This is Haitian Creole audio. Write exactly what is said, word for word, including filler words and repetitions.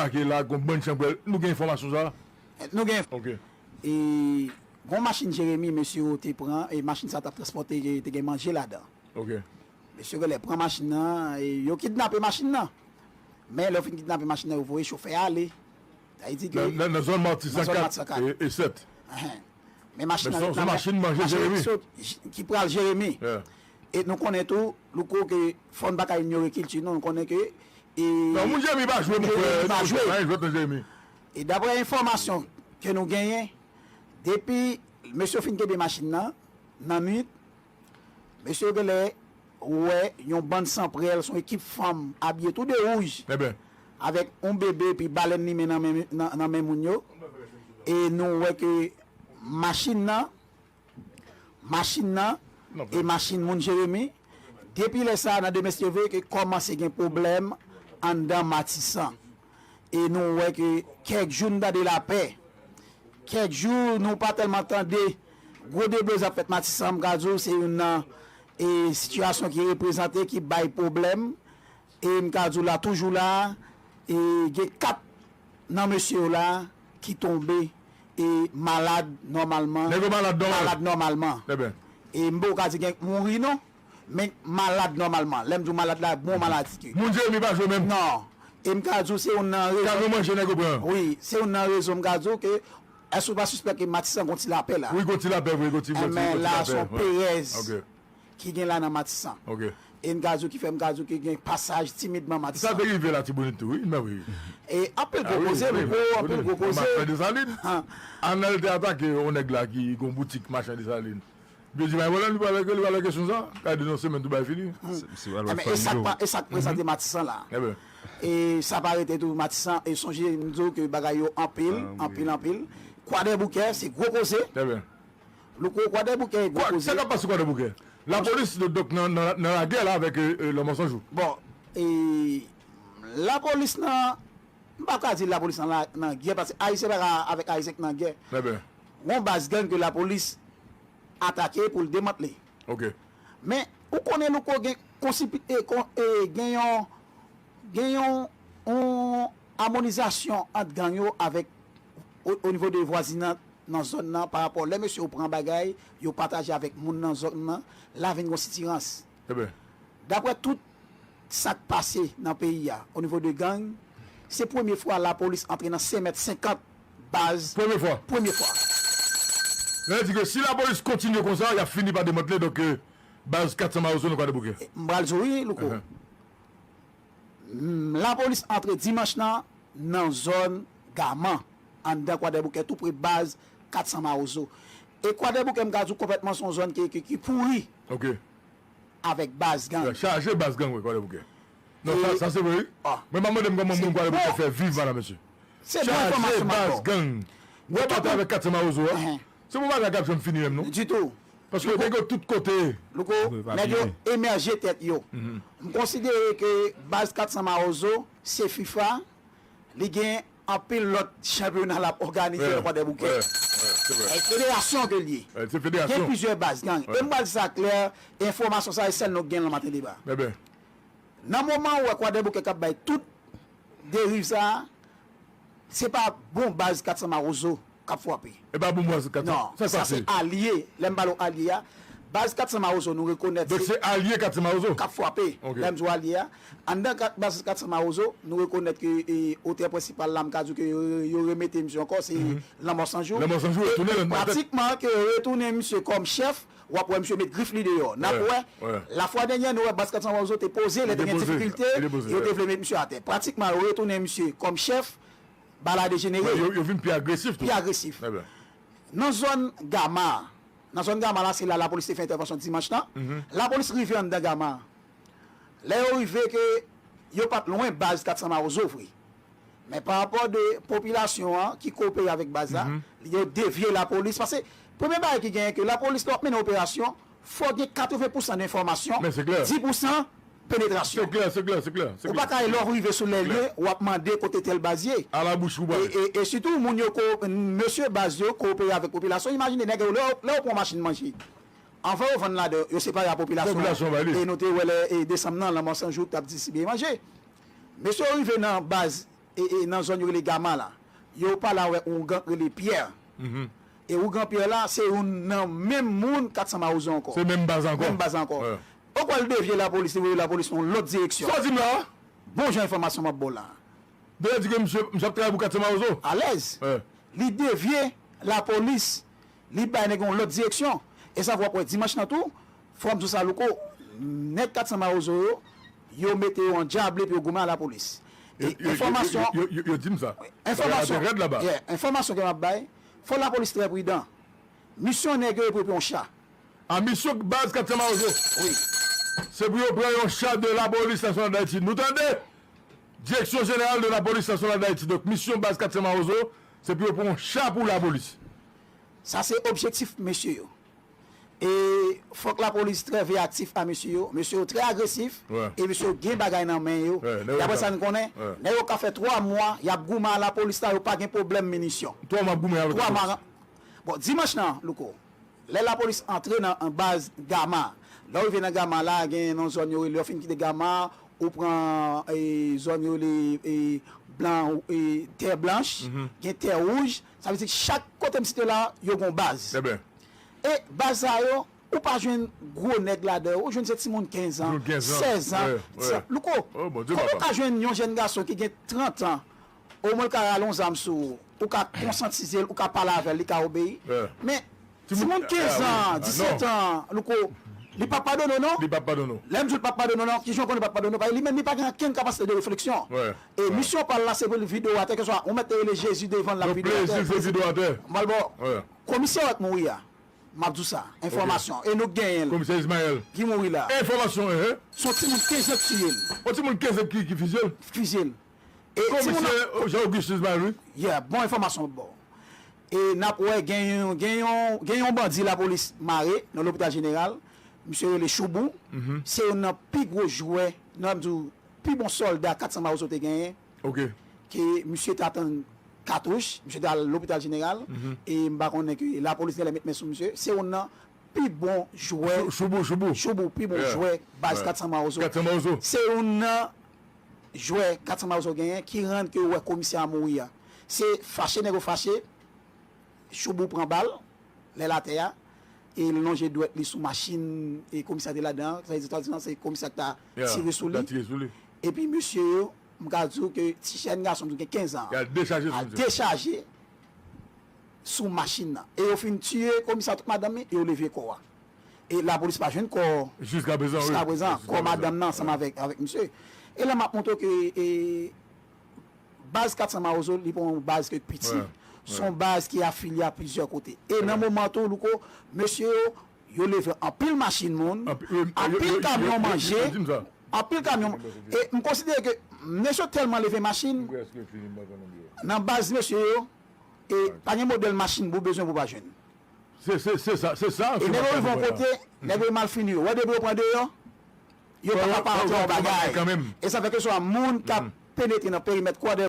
atake la, gon bann chanpwèl. Nou gen enfòmasyon sa? Nou gen. Ok. E gon machin Jeremi, mesye yo te pran, e machin sa t ap transpòte, te gen manje ladan. Ok. Mesye yo genlè pran machin nan, e yo kidnape machin nan. Men lè yo fin kidnape machin nan, yo voye chofè a ale. Sa vle di ke. Nan zòn Matisan kat e sèt. Men machin nan ret nan men, machin ki pral Jeremi. E nou konnen tou, Louko, ke fò n pa ka inyore kilti nou, nou konnen ke. Non, moun Jeremi pa jwe, mon frè, nou pa jwe nan jwèt nan Jeremi. E daprè enfòmasyon ke nou genyen, depi mesye yo fin kenbe machin nan, nan nwit, mesye yo genlè wè yon bann sanprèl, se yon ekip fanm abiye tou de wouj, avèk yon bebe epi balèn limen nan men, nan, nan men moun yo. E nou wè ke machin nan, machin nan e machin moun Jeremi. Depi lè sa a, nan demen si Dye vle, ke kòmanse gen pwoblèm anndan Matisan. E nou wè ke kèk jou n tande lapè. Kèk jou nou pa tèlman tande gwo deblozay ap fèt Matisan. M ka di w se youn nan e sitiyasyon ki reprezante, ki bay pwoblèm. E m ka di w la, toujou la, e gen kat nan mesye yo la ki tonbe e malad nòmalman. Nèg yo malad nòmal. Malad nòmalman. E m poko ka di gen k mouri non, men malad nòmalman. Lè m di w malad la, bon maladi ke. Moun Jeremi pa jwe menm. Non. E m ka di w se youn nan rezon. Kamyon manje nèg yo pran. Wi, se youn nan rezon m ka di w ke, èske w pa sispèk ke Matisan gon ti lapè la? Wi, gon ti lapè vre, gon ti, gon ti, gon ti lapè. Enben la, se yon perèz ki gen la nan Matisan. E n ka di w ki fè m ka di w ke gen pasaj timidman Matisan. Sa te rive Latibonit tou, wi, men wi. E anpil gwo koze, Louko, anpil gwo koze. Machann Desalin. Anèl te atake yon nèg la ki gon boutik Machann Desalin. Yo di pa gen pwoblèm, li pa lè, li pa lè kesyon sa. Ka denonse, men tou bagay fini. E sa k pa, e sa k prezante Matisan la. E sa pa rete tou Matisan, e sonje m di w ke bagay yo anpil, anpil, anpil. Kwadèboukè, se gwo koze. Louko, Kwadèboukè e gwo koze. Sa k ap pase Kwadèboukè? Lapolis, donk, nan, nan, nan lagè la avèk, e, e, Lanmò San Jou. Bon, e, lapolis nan, m pa ka di lapolis nan, nan gè, paske Ayisyen pa ka avèk Ayisyen k nan gè. Gon baz gang ke lapolis atake pou l demantle. Men, ou konnen, Louko, gen konsipi-, e, kon-, e, gen yon, gen yon, yon amonizasyon ant gang yo avèk o, o nivo de vwazinaj nan zòn nan, pa rapò lè mesye yo pran bagay, yo pataje avèk moun nan zòn nan, la vin gon sitirans. Daprè tout sa k pase nan peyi a, o nivo de gang, se premye fwa lapolis antre nan senk mèt senkant baz. Premye fwa. Premye fwa. Sa vle di ke si lapolis kontinye konsa, y ap fini pa demantle, donk, e, baz kat san Mawozo nan Kwadèboukè. M pral di w wi, Louko. Lapolis antre dimanch nan, nan zòn Gaman, anndan Kwadèboukè, tou pre baz kat san Mawozo. E Kwadèboukè, m ka di w konplètman, se yon zòn ki, ki, ki pouri avèk baz gang. Chaje baz gang, wi, Kwadèboukè. Non, sa, sa se vre, wi. Mwen, m ap mande m kòman moun Kwadèboukè fè viv, madanm, mesye. Se bon enfòmasyon m ap ba w. Chaje baz gang. Wè, batay avèk kat san Mawozo a. Se bon bagay k ap janm fini menm, non? Ditou. Paske nèg yo tout kote. Louko, nèg yo emèje tèt yo. M konsidere ke baz kat san Mawozo, se fifa, li gen anpil lòt chanpyona l ap òganize nan Kwadèboukè. Federasyon ke l ye. Gen plizyè baz gang. E m pral di sa klè, enfòmasyon sa a, e sèl nou k gen nan Maten Deba. Nan moman ou wè Kwadèboukè k ap bay tout deriv sa a, se pa bon baz kat san Mawozo k ap frape. E pa bon baz kat san. Non, sa se alye. Lè m pale w alye a, baz kat san Mawozo, nou rekonèt. Donk se alye kat san Mawozo k ap frape. Lè m di w alye a, anndan baz kat san Mawozo, nou rekonèt ke, e, otè prensipal la, m ka di w ke yo, yo remete misye ankò, se Lanmò San Jou. Lanmò San Jou retounen nan tèt. Pratikman ke yo retounen misye kòm chèf, w ap wè misye met grif li deyò. N ap wè, lafwa dènyè, nou wè baz kat san Mawozo te poze, lè te gen difikilte, yo te vle met misye atè. Pratikman, yo retounen misye kòm chèf, bagay la dejenere. Yo, yo vin pi agresif tou. Pi agresif. Nan zòn Gama, nan zòn Gama la, se la lapolis te fè entèvansyon dimanch lan. Lapolis rive anndan Gama. Lè yo rive ke yo pa t lwen baz kat san Mawozo vre. Men pa rapò de popilasyon an ki koopere avèk baz la, yo devye lapolis. Paske premye bagay ki genyen ke lapolis lè w ap mennen operasyon, fò gen katreven pousan de enfòmasyon, dis pousan penetrasyon. Se klè, se klè, se klè. Ou pa ka lè w rive sou lè lye, w ap mande kote tèl baz ye. E, e, e sitou, moun yo ko, mesye baz yo koopere avèk popilasyon. Imajine nèg yo, lè, lè yo pran machin manje. Anvan yo vann ladan, yo separe a popilasyon an. E nou te wè lè, e, desanm nan, Lanmò San Jou t ap distribye manje. Mesye yo rive nan baz, e, e, nan zòn yo rele Gama la. Yo pale avèk ougan k rele Pyè. E ougan Pyè la, se youn nan menm moun Kat San Mawozo ankò. Se menm baz ankò. Menm baz ankò. Poukwa l devye lapolis, li voye lapolis nan yon lòt direksyon? Sa w di m la? Bon jan enfòmasyon m ap ba w la. Dayè di ke misye, misye ap travay pou Kat San Mawozo. Alèz. Li devye lapolis, li bay nèg yon lòt direksyon. E sa fè w ap wè dimanch nan tou, fò m di w sa Louko, nèg Kat San Mawozo yo, yo mete yo an djable pou yo goumen a lapolis. E enfòmasyon, yo, yo, yo, yo di m sa. Bagay la te rèd laba. Yeah, enfòmasyon ke m ap bay, fò lapolis trè pridan. Misyon nèg yo, e pou yo pran yon cha. A misyon baz Kat San Mawozo. Wi. Se pou yo pran yon cha de Lapolis Nasyonal d Ayiti. Nou tande? Direksyon Jeneral de Lapolis Nasyonal d Ayiti. Donk, misyon baz Kat San Mawozo, se pou yo pran yon cha pou lapolis. Sa se objektif mesye yo. E fòk lapolis trè veyaktif a mesye yo. Mesye yo trè agresif. E mesye yo gen bagay nan men yo. Daprè sa n konnen, nèg yo ka fè twa mwa, y ap goumen a lapolis la, yo pa gen pwoblèm minisyon. Twa mwa ap goumen avèk lapolis. Bon, dimanch nan, Louko, lè lapolis antre nan, an baz Gama, lè w rive nan Gama la, gen nan zòn yo rele, lè w fin kite Gama, ou pran, e, zòn yo rele, e, blan, e, tè blanch, gen tè wouj, sa vle di chak kote m site la, yo gon baz. E baz sa yo, ou pa jwenn gwo nèg ladan yo, ou jwenn se timoun kenz an, sèz an. Louko, kòman w ka jwenn yon jèn gason ki gen trant an, omwen l ka rale yon zam sou ou, ou ka konsantize l, ou ka pale avè l, li ka obeyi. Men, timoun kenz an, disèt an, Louko, li p ap padone w non. Li p ap padone w. Lè m di l p ap padone w non, kijan w konnen li p ap padone w? Paske li menm, li pa gen okenn kapasite de refleksyon. E misyon pa l la, se pou l vide w atè, kèlkeswa ou mèt te rele Jezi devan l, l ap vide w atè. Jezi vide w atè. M pral ba w, komisè Wright mouri a. M ap di w sa, enfòmasyon. E nou k genyen l. Komisè Ismaël. Ki mouri la. Enfòmasyon, eh, eh. Se yon timoun kenz an k tiye l. Yon timoun kenz an ki, ki fizye l? Fizye l. E timoun nan, komisè Jean Auguste Ismaël, wi. Yeah, bon enfòmasyon m ap ba w. E n ap wè gen yon, gen yon, gen yon bandi lapolis mare nan lopital jeneral. Misye rele Choubou. Se youn nan pi gwo jwè, nan m di w, pi bon sòlda Kat San Mawozo te genyen. Ke misye t atann katouch, misye t al lopital jeneral, e m pa konnen ke lapolis genlè met men sou misye. Se youn nan pi bon jwè. Choubou, Choubou. Choubou, pi bon jwè baz Kat San Mawozo. Kat San Mawozo. Se youn nan jwè Kat San Mawozo genyen ki rann ke w wè komisè a mouri a. Se fache nèg yo fache, Choubou pran bal, lè l atè a, e l lonje dwèt li sou machin, e komisè a te ladan an, sa vle di swadizan se komisè a ki ta tire sou li. Epi mesye yo, m ka di w ke ti jèn gason m di w gen kenz an, al dechaje sou machin nan. E yo fin tiye komisè a, tout madanm li, e yo leve kò a. E lapolis pa jwenn kò, jiskaprezan, kò madanm nan ansanm avèk, avèk misye. E la m ap montre w ke, e, baz Kat San Mawozo, li pa yon baz ke piti. Se yon baz ki afilye a plizyè kote. E nan moman tou, Louko, mesye yo, yo leve anpil machin moun, anpil kamyon manje, anpil kamyon. E m konsidere ke mesye yo tèlman leve machin, nan baz mesye yo, e pa gen modèl machin pou w bezwen pou w pa jwenn. Se, se, se sa, se sa. E nèg yo rive yon kote, nèg yo malfini yo. Wè depi yo pran deyò, yo pa ka pa antre yon bagay. E sa fè ke swa moun k ap penetre nan perimèt Kwadèboukè,